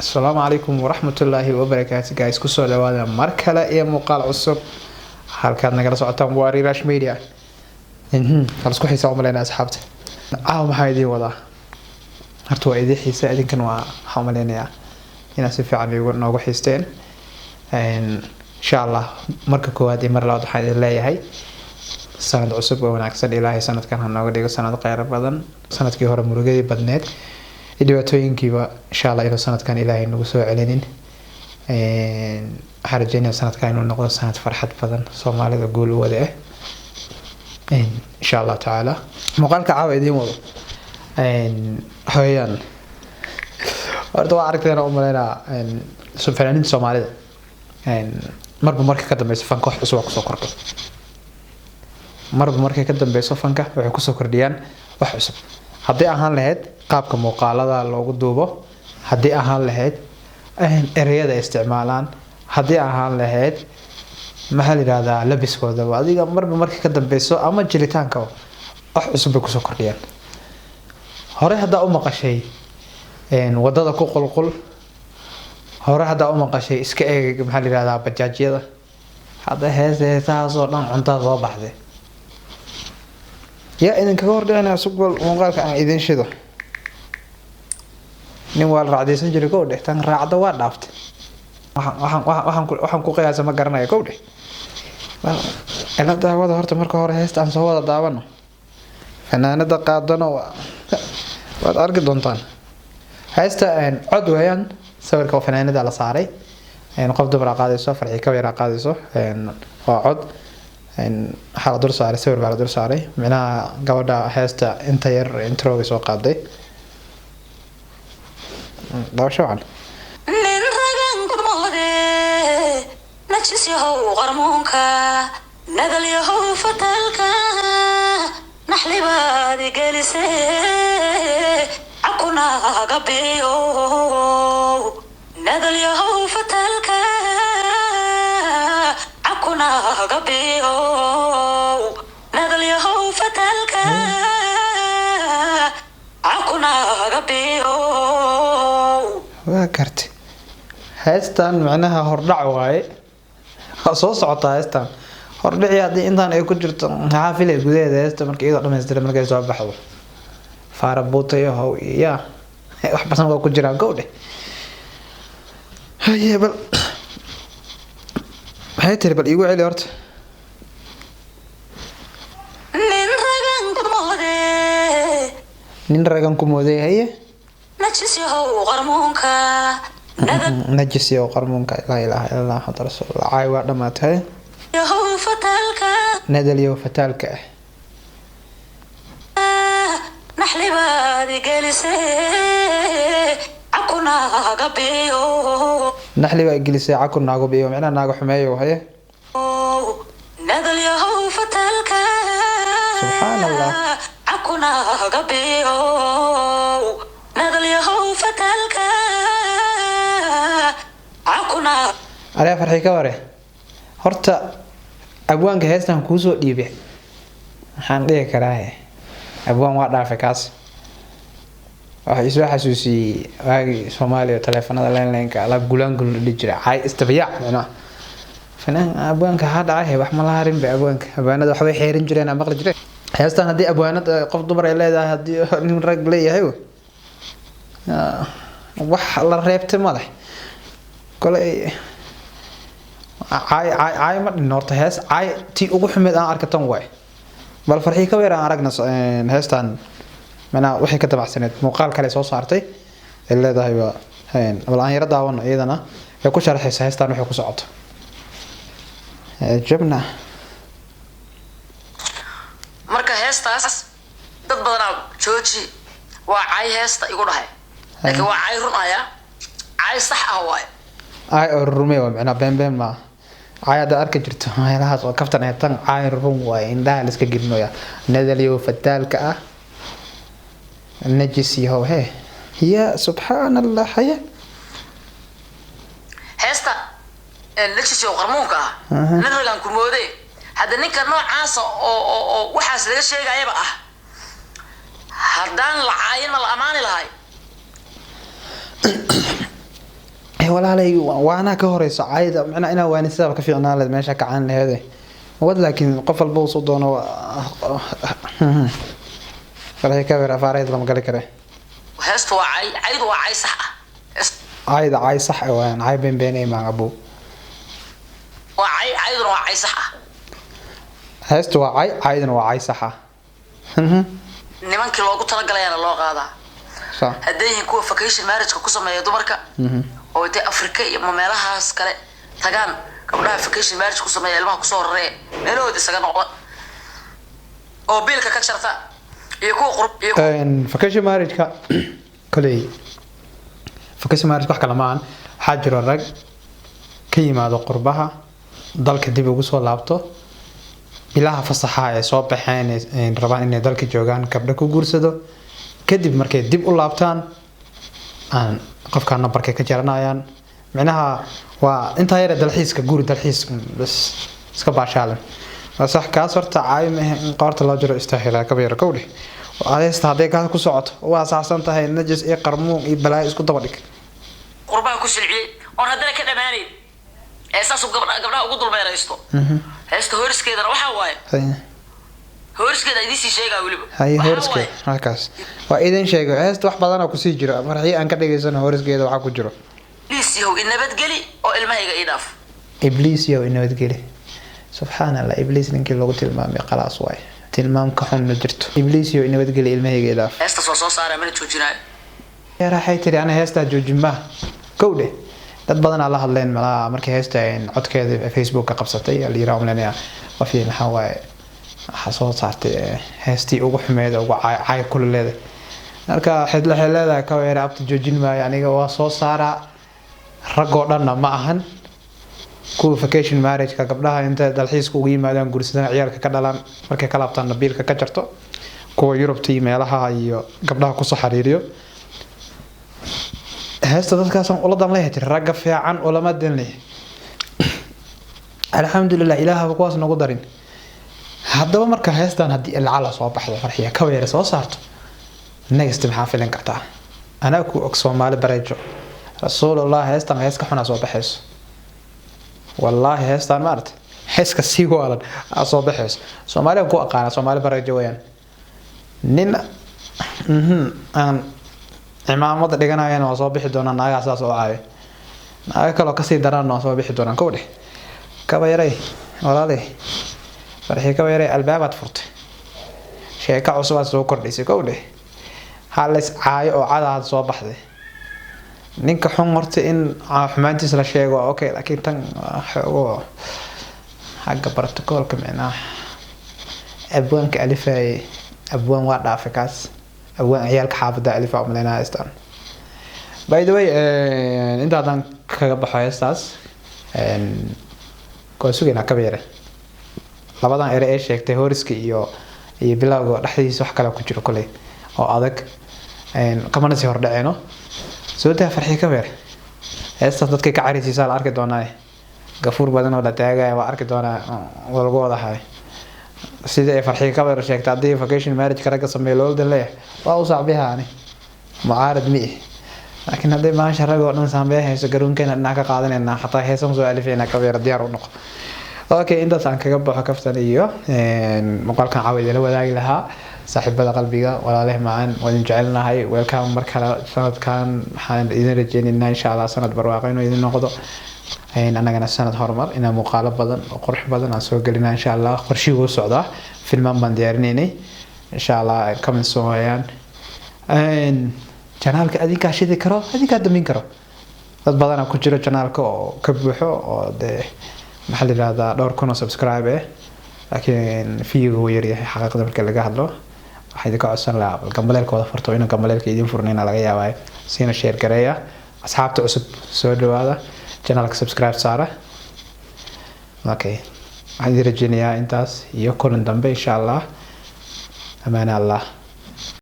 Asalaamu calaykum waraxmatullaahi wabarakaatu, guys. Kusoo dhawaada mar kale iyo muuqaal cusub. Halkaad nagala socotaan waa Rirash Media. Kala isku xiisa umaleynaa asxaabta. Caawa maxaa idiin wadaa? Horta waa idiin xiisa, idinkan waa waxaan umaleynayaa inaad si fiican noogu xiisteen. Insha Allah, marka koowaad iyo mar labaad waxaan idin leeyahay sanad cusub oo wanaagsan. Ilaahay sanadkan ha nooga dhigo sanad kheyr badan. Sanadkii hore murugadii badneed iyo dhibaatooyinkiiba, insha Allah, inuu sanadkan Ilaahay nagu soo celinin. Waxaan rajeynaya sanadkan inuu noqdo sanad farxad badan, Soomaalida guul u wada ah, insha Allah tacaala. Muuqaalka caawa idiin wado waxa weeyaan, horta waa aragteen oo umaleynaa, fanaaniinta Soomaalida marba marka ka dambeyso fanka wax cusub waa kusoo kordho. Marba markay ka dambeyso fanka waxay kusoo kordhiyaan wax cusub, haddii ahaan lahayd qaabka muuqaalada loogu duubo, haddii ahaan lahayd ereyada ay isticmaalaan, haddii ahaan lahayd, maxaa la yidhahdaa, labiskoodaba. Adiga marba markay ka dambeyso ama jilitaanka wax cusub bay kusoo kordhiyaan. Hore haddaa u maqashay wadada ku qulqul, hore haddaa u maqashay iska eeg, maxaa la yidhahdaa, bajaajyada, hadda heesahaasoo dhan cuntada soo baxday. Yaa idinkaga hordhicinaya? Sugbal muuqaalka aan idin shido. Nin waa la raacdaysan jiray, kow dheh. Tan raacda waa dhaaftay. Waxaan ku qiyaasa ma garanaya, kow dheh. Ila daawada horta marka hore heesta aan soo wada daawano, fanaanada qaadano, waad arki doontaan. Heesta cod weeyaan, sawirka fanaanada la saaray, qof dumar aa qaadayso, Farxi Kabayar aa qaadayso. Waa cod, waxaa la dul saaray sawir baa la dul saaray, micnaha gabadha heesta inta yar introga soo qaaday. Daawasho wacan. Nin ragan kumoode, najis yahow qarmuunka, nadal yahow fatalka, naxlibaad igelise, cakunaaga biyo. Nadal yahow fatalka, cakunaaga biyo. Nadal yahow fatalka, cakunaaga biyo. Waa gartay. Heestan macnaha hordhac waaye, waa soo socotaa heestan hordhici. Haddii intaan ay ku jirto, maxaa filay gudaheeda heesta marka iyadoo dhamaystiran markay soo baxdo? Faarabuuta iyo how ya wax badan waa ku jiraan, kow dheh. Haye, bal maxay tiri? Bal iigu celi horta. Nin ragan kumoode, Nin ragan ku mooday, haye. Najis yahow qarmuunka, nadal Najis iyo qarmuunka, laa ilaaha illa Allah, Muxamad rasuulullah. Caay waa dhamaatay. Yahow fatalka, Nadal iyo fataalka ah, naxlibaad igelise, cakunaaga biyo. Naxli baa gelisay, caku naago biyo, micnaha naago xumeeyo, haye. Nadal yahow fatalka, Subxaan Allah. Cakunaaga biyo. Nadal yahow fatalka, cakunaa. Ariga Farxi ka ware, horta abwaanka heestan kuusoo dhiibay, maxaan dhihi karaa? Abwaan waa dhaafay kaas. Waxa isoo xasuusiyey waagii Soomaaliya taleefanada landline-ka alaab gulaangul la dhihi jiray, caay istabayaac. Micnaha fanaan abwaanka ha dhacay, wax ma la harin ba abwaanka. Abwaanada waxbay xeerin jireen, aan maqli jireen. Heestan haddii abwaanad qof dumar ay leedahay, haddii nin rag leeyahay, wax la reebtay ma leh. Koley caay caay caay ma dhin. Horta hees caay tii ugu xumeed aan arka tan waay. Bal Farxii ka weer aan aragna heestan, macnaha waxay ka dabacsaneed muuqaal kale soo saartay ay leedahay waa. Bal aan yaro daawano iyadana ay ku sharaxaysa heestan waxay ku socoto. Jabna. Marka heestaas dad badanaa "Jooji, waa cay heesta" igu dhahay, laakiin waa cay run aya, cay sax ah waaye. Caay oo rume waa, macnaa been been maaha. Caay haddaad arki jirto meelahaas oo kaftan ee, tan caay run waaye, indhaha la iska gelinoya. Nadalyow fataalka ah, najis yahow, he ya, subxaan Allah, haya. Heesta najis oo qarmuunka ah, nin ragaan ku moode, hadda ninka noocaasa oo waxaas laga sheegayaba ah, haddaan la caayin ma la amaani lahay? Walaalay, waanaa ka horeyso cayda. Macnaa inaa waanisidaba ka fiicnaan lahayd meesha ka caan laheede wad, laakiin qof walba uu soo doono. Farxi Kaber afaareed lama gali kare. Heestu waa cay, caydu waa cay sax ah. Cayda cay sax ah waayaan, cay been beenay maan abu. Waa cay, cayduna waa cay sax ah. Heestu waa cay, cayduna waa cay sax ah. Nimankii loogu talagalayaana loo qaadaa. Hadday yihiin kuwa vacation marriage ku sameeya dumarka oo intay Afrika iyo ma meelahaas kale tagaan gabdhaha vacation marriage ku sameeya, ilmaha kusoo raree, meelahooda isaga noqda oo biilka ka jarta, iyo kuwa qurb iyo Vacation marriage-ka koley, vacation marriage wax kale maahan. Waxaa jiro rag ka yimaado qurbaha, dalka dib ugu soo laabto bilaha fasaxa ay soo baxeen, ay rabaan inay dalka joogaan, gabdho ku guursado. Kadib markay dib u laabtaan aan qofkaa nambarkay ka jaranayaan. Micnaha waa intaa yare dalxiiska, guri dalxiis bas iska baashaalan. Waa sax kaas. Horta caayo maahe, in qoorta loo jiro istaahilaa. Kaba yaro kowdhe adeesta hadday kaas ku socoto waa saxsan tahay. Najis iyo qarmuun iyo balaayo isku daba dhig. Qurbaha ku silciyey oon haddana ka dhamaanayn ee saasuu gabdhaha ugu dulmeeraysto. Heesta hooriskeedana waxaa waaye, hooriskeeda idiin sii sheegaa weliba. Haye. Waxaa Hooriskeed waaye, halkaas waa idin sheegay. Heesta wax badanaa kusii jiro, farxii aan ka dhageysano hooriskeeda waxaa ku jiro. Ibliis yahow, i nabadgeli oo ilmahayga ii dhaaf. Ibliis yow nabadgeli. Subxaan Allah, ibliis ninkii lagu tilmaamay khalaas waay, tilmaam ka xun ma jirto. Ibliis yow nabadgeli, ilmahayga ilaaf. Heestaas waa soo saaraa, mana joojinaayo. Waxay tiri ana heestaa joojin ma kowdhe. Dad badanaa la hadleen malaha markii heesta codkeeda Facebook ka qabsatay la yiraa umaleynaya qofii maxaa waaye waxaa soo saartay heestii ugu xumeed, ugu caay caay kula leedahay. Marka waxay leedahay kaweere abta joojin maayo aniga, waa soo saaraa. Raggoo dhanna ma ahan kuwa vacation marriage-ka gabdhaha inta dalxiiska ugu yimaadaan, guursadaan, ciyaalka ka dhalaan, markay ka laabtaan biilka ka jarto, kuwa Yurubta iyo meelaha iyo gabdhaha kusoo xariiriyo. Heesta dadkaasaan ula dan leeyahay tiri, ragga fiican ulama dan leeyahay. Alxamdulilah, ilaahaba kuwaas nagu darin. Haddaba marka heestan haddii lacala soo baxdo, Farxiya Kabayare soo saarto next, maxaa filin kartaa? Anaa ku og Soomaali bareejo. Rasuulullah, heestan hees ka xunaa soo baxayso. Wallaahi heestan maarata heeska sii waalan aa soo baxayso. Soomaaliyan ku aqaana, Soomaali bareejo weyaan. Nin aan cimaamada dhiganayana waa soo bixi doonaa. Naagaha saas oo caayo, naaga kaloo kasii daraan waa soo bixi doonaan. Kow dheh kaba yaray, walaaley Farxii Kaba Yaray, albaabaad furtay, sheeko cusubaad soo kordhisay. Kow dheh, halays caayo oo cadaad soo baxday. Ninka xun horta in xumaantiisa la sheego waa okay, laakiin tan waa xoogo xagga protocolka. Micnaha abwaanka alifaaye, abwaan waa dhaafay kaas. Abwaan ciyaalka xaafadda alifa umaleynaa heestan. By the way, inta haddaan kaga baxo heestaas, waan sugaynaa kaba yare labadan ere ee sheegtay, hooriska iyo bilowga dhexdiisa. Wax kale ku jiro koley oo adag, kamana sii hordhaceeno. Soo daa Farxii Kabeer heestaas, dadkay ka caraysiisaa la arki doonaa. Gafuur badan oo la taagaya waa arki doonaa, waa lagu wada hayo. Sida ay Farxii Kabeer sheegtay, haddii vacation marriage ragga sameeyo loola leeyahay, waa u sacbiha. Ani mucaarad mi ihi, laakiin hadday maasha rag oo dhan saambeyn hayso, garoonkeena dhinac ka qaadanayna, xataa heesan soo alifayna. Kabeer diyaar u noqo. Okay, intaas aan kaga baxo kaftan iyo muuqaalkan caawa idinla wadaagi lahaa. Saaxiibada qalbiga, walaaleh macaan, waa idin jecelnahay. Welcome mar kale. Sanadkan waxaan idin rajeynaynaa insha Allah sanad barwaaqo inuu idin noqdo, annagana sanad horumar, inaan muuqaalo badan oo qurux badan aan soo gelina insha Allah. Qorshihii wuu socdaa, filmaan baan diyaarinaynay, insha Allah coming soon weeyaan. Channelka adinkaa shidi karo, adinkaa damin karo. Dad badanaa ku jiro channelka oo ka buuxo oo dee maxaa la yihahdaa dhowr kun oo subscribe eh, laakiin view-ga wuu yaryahay xaqiiqda marka laga hadlo. Waxaa idinka codsan lahaa bal gambaleelka wada furto. Inuu gambaleelka idin furnayna laga yaabaayo. Siina share gareeya. Asxaabta cusub soo dhawaada, channelka subscribe saara. Okay, waxaan idin rajeynayaa intaas iyo kulan dambe insha Allah. Amaana Allah.